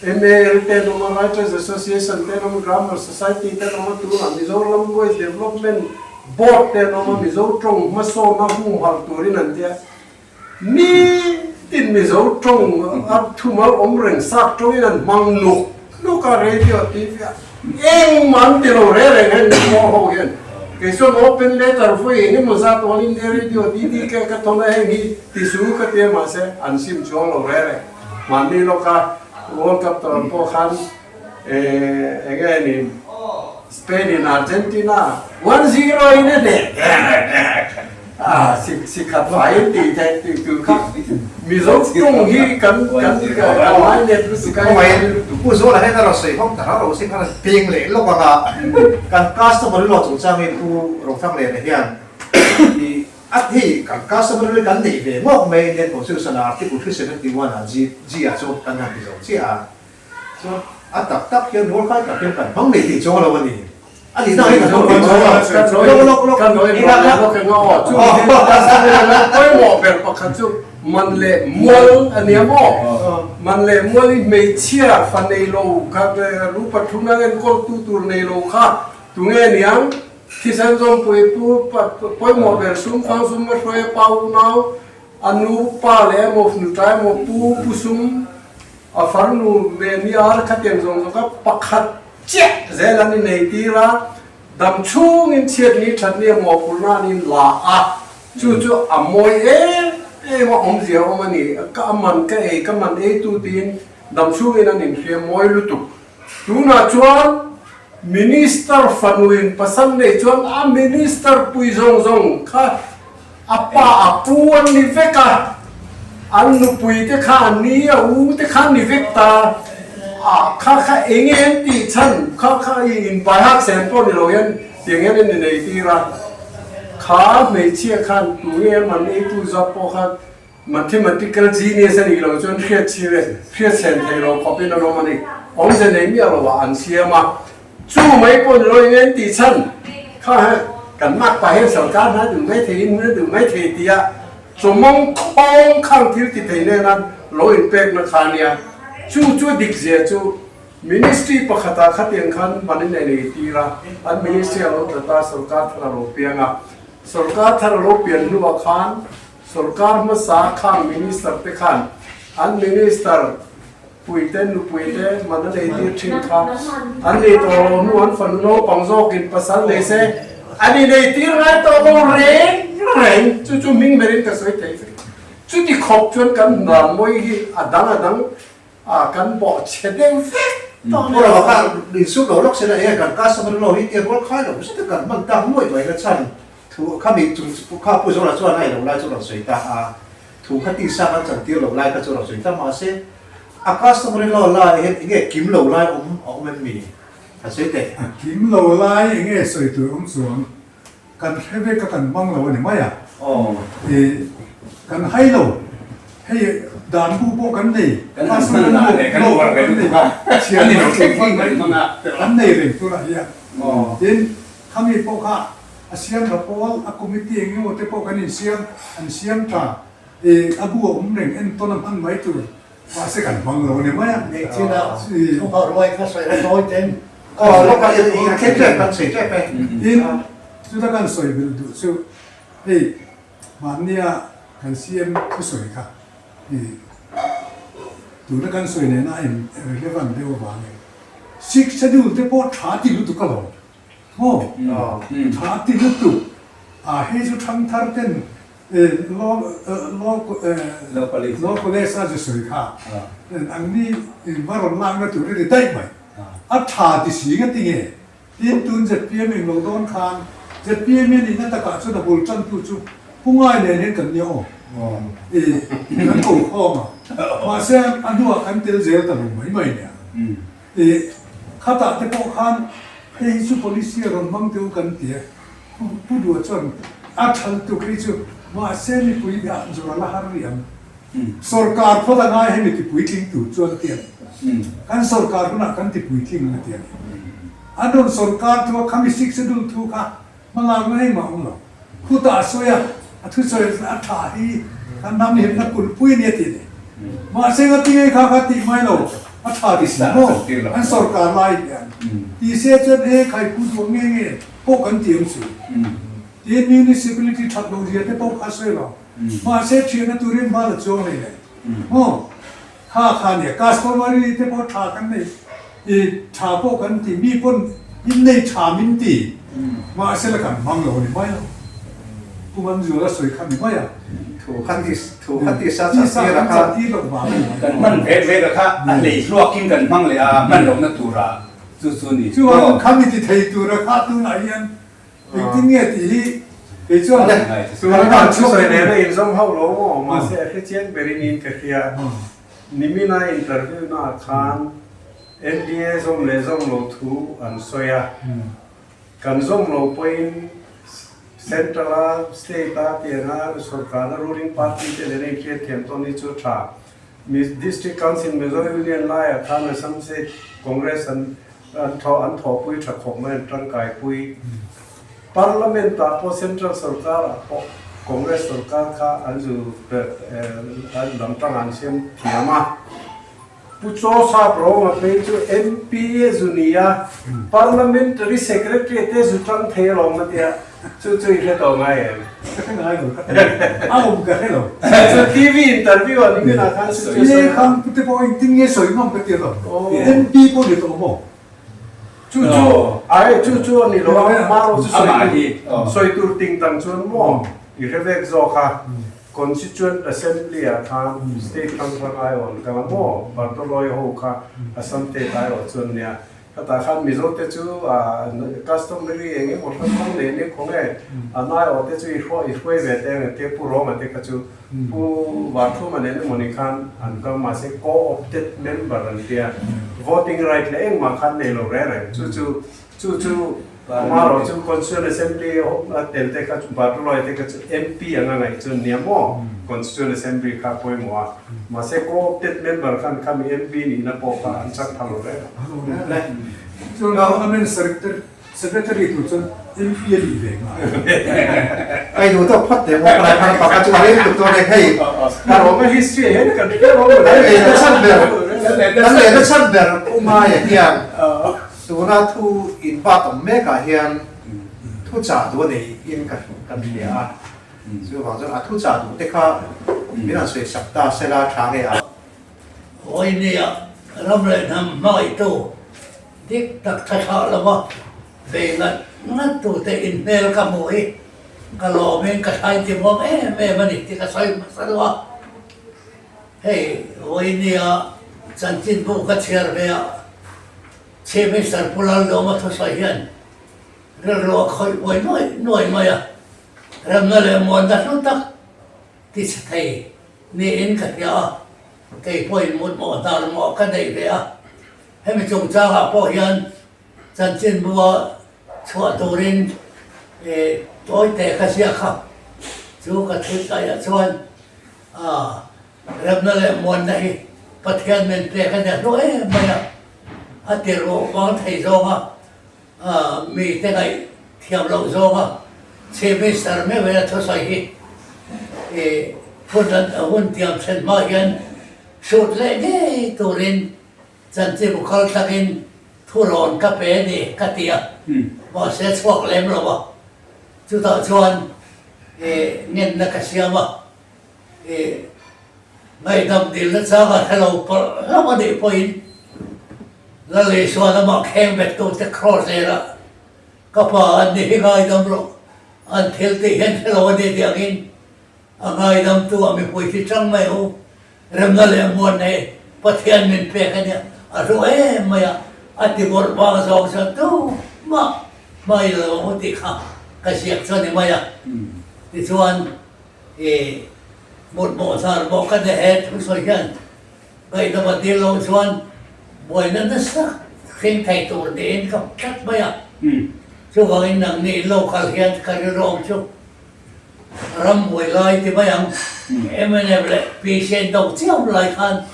MAL te an awm a, Writers Association te an awm a, Grammar Society te an awm a, tunah Mizo Language Development Board te an awm a, Mizo tawng hmasawnna humhalh turin an tia. Nitin Mizo tawng a thumal awm reng sap tawngin an hmang nuk nuk a, radio, TV ah. Engmah an ti lo reng reng heng mipawh ho hian. Kei chuan open letter vawi eng emaw zat All India Radio DDK ka thawn a heng hi ti su ka tia mahse an sim chuang lo reng reng. Mahni lawka World Cup tur pawh khan eng nge ni Spain in Argentina 1-0 in a hneh a si khat fai in tih theih tih tur kha Mizo tung hi kan kan kan ngai let lutuk a Khawngaih Pu Zuala hian a rawn sawi hawk ta rau rau si khan peng leh lawk ang a, kan customer rilru chungchangin Pu Rothangliana hian i a hei kan customer rilru kan neih ve ngawk mai Indian Constitution ah Article 371 ah G G ah chuan kan han ti zo chiah a. Chuan a tak tak hian rualkhai tak hian kan hmang nei tih chuang lo a ni. A nih na hi kan hmang tih chuang lo. Lawk lawk lawk. Kan lawih lawk lawk eng a aw. Chu pawimawh ber pakhat chu man leh mual a nia maw? Man leh mual hi hmeichhia fa nei lo kha lu pathum a enkawl tu tur nei lo kha tunge niang? Thisen zawmpui pu pawimawh ber sum fang sum a hruai a pa unau a nu pa leh emaw nuta emaw pu pu sum A farnu ve ni ar khatiang zawng zawng kha pakhat chiah zel an inei tir a, dam chhungin chhiat ni that ni a mawhphurhna an in la a, chu chu a mawi em em a, awmzia a awm a ni, ka a man ka ei ka man ei tu tiin dam chhungin an inhria mawi lutuk. Tunah chuan Minister fanuin pasal nei chuan a Minister pui zawng zawng kha A pa a pu an ni vek a, an nupui te kha an ni, a u te kha an ni vek ta a, kha kha eng nge an tih chhan, kha kha i inpai hak sen pawh ni lo hian tiang hian an inei tir a, kha hmeichhia khan tu nge a man eitu zawk pawh kha mathematical genius a nih loh chuan hriat chhi leh hriat sen theih loh khawpin an awm a ni, awmze nei miah lo ah an siam a. Chu mai pawh ni lo eng en tih chhan kha kan mak pah hian sorkar hna duh mai thei in hmun a duh mai thei tia chawmawng khawng khang thil ti thei nena lo inpekna kha ania. Chu chu dik zia chu Ministry pakhatah khatiang khan man in ei tir a, an ministry a lo tla ta, sorkar thar a lo piang a. Sorkar thar a lo pian hnuah khan sorkar hmasa khang minister te khan an minister puite nupuite man an ei tir thin kha an nei tawh lo hnu an fanu naupang zawkin pasal nei se an inei tir ngai tawh lo reng reng chu chu hming berin ka sawi thei vek. Chuti khawp chuan kan hnar mawi hi a dang a dang a kan bawh chhe deuh vek tawh a ni. Pu kha insum lo lawk sela e kan customer law hi tia rual khai lo zet a kan hman tak nuai mai na chhan thu kha mi chung kha Pu Zola chuan a ilo lai chu rawn sawi ta a thu kha tisa kan chan tir lo lai kha chu rawn sawi ta mahse a customer law lai hian enge kim lo lai awm a awm em mi han sawi teh. A kim lo lai enge sawi tur awm chuang Kan hre vek a kan hmang lo a ni mai a. I kan hai lo. Hei dan bu pawh kan nei. Kan han hman lah leh kan uar ve lutuk a. Chhiar mai tur hman mai kan nei reng tunah hian. Tin, khami pawh kha a siam tha pawl, a committee eng emaw te pawh kan insiam, an siam tha. I a bu a awm reng entawn a hman mai tur. Mahse kan hmang lo a ni mai a. Nei chin a thu hauh ruai kha sawi a tawi ten. Aw lawk a i a thleng tep kan sawi tep e. Tin, chuta kan sawi belh duh chu hei mahnia kan CM thusawi kha i tuna kan sawi nena a in relevant deuh avangin Sixth Schedule te pawh tha ti lutuk a lo maw? Tha ti lutuk a hei chu thangthar ten Law College a zu sawi kha ang ni va rawn lakna tur a ni daih mai. A tha ti si nga ti nge? Tin tun zpm eng lo dawn khan zpm hian inna takah chuan a bul tantu chu Pu Ngai nen hian kan nia aw. Kan ko khawm a. Mahse a hnuah kan tel zel ta lo mai mai nia. Khatah te pawh khan hei hi chu policy a rawn hmang teh u kan ti a. Pu Dua chuan a thal tuk hi chu mahse mipui ah zawr a la har rih ang. Sorkar phawt a ngai hemi ti puitling tur chuan a ti a ni. Kan sorkar hunah kan ti puitling ang a ti a ni. An rawn sorkar thu a khami sik schedule thu kha hmalakna engmah a awm lo. Khutah a sawi a, a thusawi a tha hi kan hnam himna kulhpui a ni a ti a ni. Mahse ngatinge kha kha tih mai lo, a tha ti si maw? An sorkar lai hian ti se chuan e khai Pu Dua nge nge pawh kan ti ang chu. Tin municipality that loh zia te pawh kha sawi lo. Mahse thianna turin hma la chuang hlei le maw? Kha kha nia customary te pawh tha kan nei i tha pawh kan ti mi pawn in nei tha min ti mahse la kan hmang lo a ni mai lo. Pu Manzuala sawi kha ni mai a. Thu kha ti thu kha ti sa chah tir a kha. Tir loh vang a ni mai. Kan hman vek vek a kha a hlei hluakin kan hmang leh a hman lohna tura chu chu ni. Chuan khami ti thei tura kha tunah hian Engtin nge tih hi kei chuan Tuna thusawi nena inzawm hauh lo maw? Mahse a hrechiang berin in ka hria. Nimina interview naah khan NDA zawm leh zawm lo thu an sawi a. Kan zawm lo pawhin Central a, State a tianga sorkarna ruling party te nena inhriat thiam tawn hi chu a tha. District Council Mizo Union laiah khan Assam State Congress an An thaw an thawhpui tha khawp mai, an tangkaipui. Parliament ah pawh Central sorkar ah pawh Congress sorkar kha an zu an lam tang an siam thiam a. Pu Chaw Sap Rawng a phei chu MP a zu ni a, Parliamentary Secretary te zu tang thei alawm a tia, chu chu i hre tawh ngai em? Ka hre ngai lo, ka hre a awm ka hre lo. Chu TV interview a ni min ah khan chu chu sawi a. Khang te pawh engtin nge sawi ngam ka ti alawm. MP pawh ni tawh maw? Chu chu ai chu chu a ni lo a, maro chu sawi tur sawi tur ting dang chuan maw i hre vek zawk a. Constituent Assembly ah khan state hrang hrang aiawh an kal a maw? Bartoloi ho kha Assam state aiawh chuan nia. Khatah khan Mizo te chu customary eng emaw hrang hrang nei nia khaw nge an aiawh te chu i hruai i hruai ve te ang tia Pu Rawma te kha chu Pu Varthuma nen emawni khan an kal mahse co-opted member an tia voting right leh engmah khan nei lo reng reng chu chu chu chu amaherawh chu Constituent Assembly a tel te kha Bartoloi te kha chu MP anga ngaih chu an nia maw Constituent Assembly kha pawimawh a. Mahse co-opted member khan khami MP nihna pawh kha an chak phal lo reng a. Chuan Parliament Secretary tur chuan MP a nih ve ngai. Ka induh tawk phawt teh maw palai phar pakhat chu a reng tuk dawn e hei. Ka rawng a history ah hian kan hre lo. Kan ei nasa ber. Kan lehna chhan ber Pu Ngaia hian tuna thu inbat awm mekah hian thu chah duh a nei in kan hria a, chuvang chuan a thu chah duh te kha min han sawi sak ta sela tha nge a. Vawinia ram leh hnam hmangaihtu dik tak tha thlah lova vei ngat ngat tute inhmel ka hmuh hi ka lawmin ka thlaintimuam em em a ni tih ka sawi hmasa deuh a. Hei, vawinia chanchinbu ka chhiar ve a, Chief Minister Pu Laldawma thusawi hian rilru a khawih buai nuai nuai mai a, remna leh muanna hlu tak tichhe thei niin ka hria a, kei pawhin mutmawh hnar mawh ka neih ve a, hemi chungchangah pawh hian chanchinbua chhuah turin tawite ka ziak a, chu ka thiltlaiah chuan A, remna leh muanna hi Pathian min pek a nia hlu em mai a, a ti ruah vang thei zawnga mite ngaih thiam loh zawnga Chief Minister meuhin a thusawi hi i hun hun tiam thlen hma hian hrut leh ngei turin chanchinbu kal tlakin thu rawn ka pe a ni ka ti a, mahse chhuak lem lo a, chutah chuan i ngenna ka siam a. I ngaihdam dilna chang a hre lo palh hlauh a nih pawhin Lal Isuan amah kheng bettute kraws zela ka pa an ni hi ngaidam rawh, an thil tih hian hre lo a ni tih angin a ngaidamtu a mipui hi chang mai u, remna leh muan nei Pathian min pek a nia, a hlu em mai a, a ti bawrh vang zawng chuan tumah hmai lo ang u tih kha ka ziak chu a ni mai a, tichuan. I mutmawh zar mawh ka ne he thusawi hian ngaihdam a dil loh chuan buaina nasa hring thei tur niin ka hmu tlat mai a. Chuvangin nangni in lo kal hian ka rilru awm chu ram buai lai ti mai ang mnf leh PC an do chiam lai khan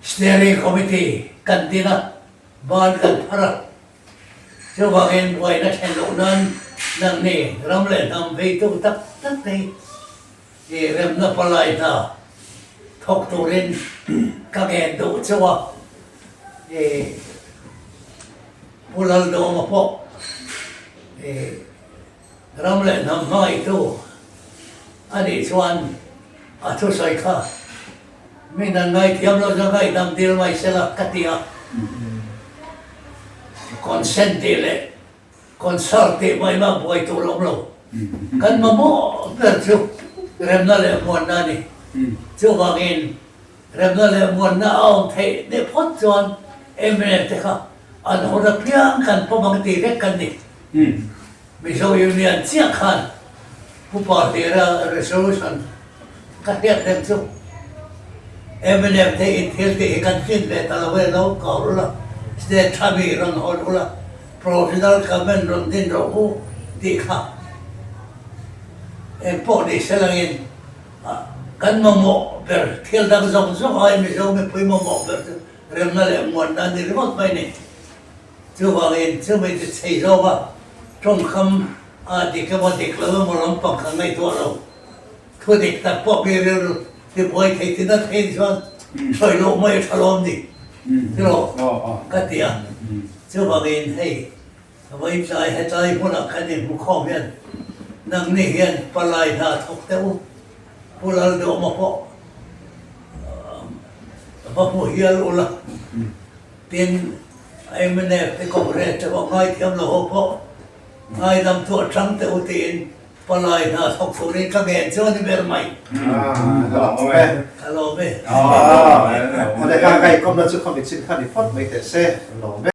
Steering Committee kan din a, ban kan phar a. Chuvangin buaina thlen loh nan nangni ram leh hnam veitu tak tak te hi i remna palai hna thawk turin ka ngen duh chauh a, i Pu Laldawma pawh i ram leh hnam hmangaihtu a nih chuan a thusawi kha Min an ngaithiam lo chuan ngaihdam dil mai sela ka ti a, consent tih leh consult tih mai mah buai tur a awm lo. Kan mamawh ber chu remna leh muanna a ni. Chuvangin remna leh muanna a awm theih deuh phawt chuan mnf te kha an hun apiang kan pawm ang tih vek kan ni. Mizo Union chiah khan Upa Hlira resolution ka hriat reng chu mnf te in thil tih hi kan tlin ve ta lo e, lo kau ula, state tha mi rawn hawn ula, provisional government rawn din rawh u tih kha engpawh ni se langin kan mamawh ber thil dang zawng zawng ai Mizo mipui mamawh ber chu remna leh muanna a ni ringawt mai ni. Chuvangin chumi ti chei zawnga tawngkam a dik emaw dik lo emaw lampang kha ngaihtuah lo. Thu dik tak pawh mi rilru ti buai thei ti na thei chuan sawi loh mai a tha lawm ni tiraw ka ti a. Chuvangin hei vawitlai hetlai hmunah khan inhmu khawm hian nangni hian palai hna thawk teh u, Pu Lalduhma pawh va hmu hial ula. Tin, mnf te Congress te pawh ngaithiam lo ho pawh ngaidam chu a chang teh u tiin palai hna thawk turin ka ngen chu a ni ber mai. Ka lawm e. Ka lawm e. Awle ka ngaihkawmna chu khawmi chin kha ni phawt mai teh se, ka lawm e.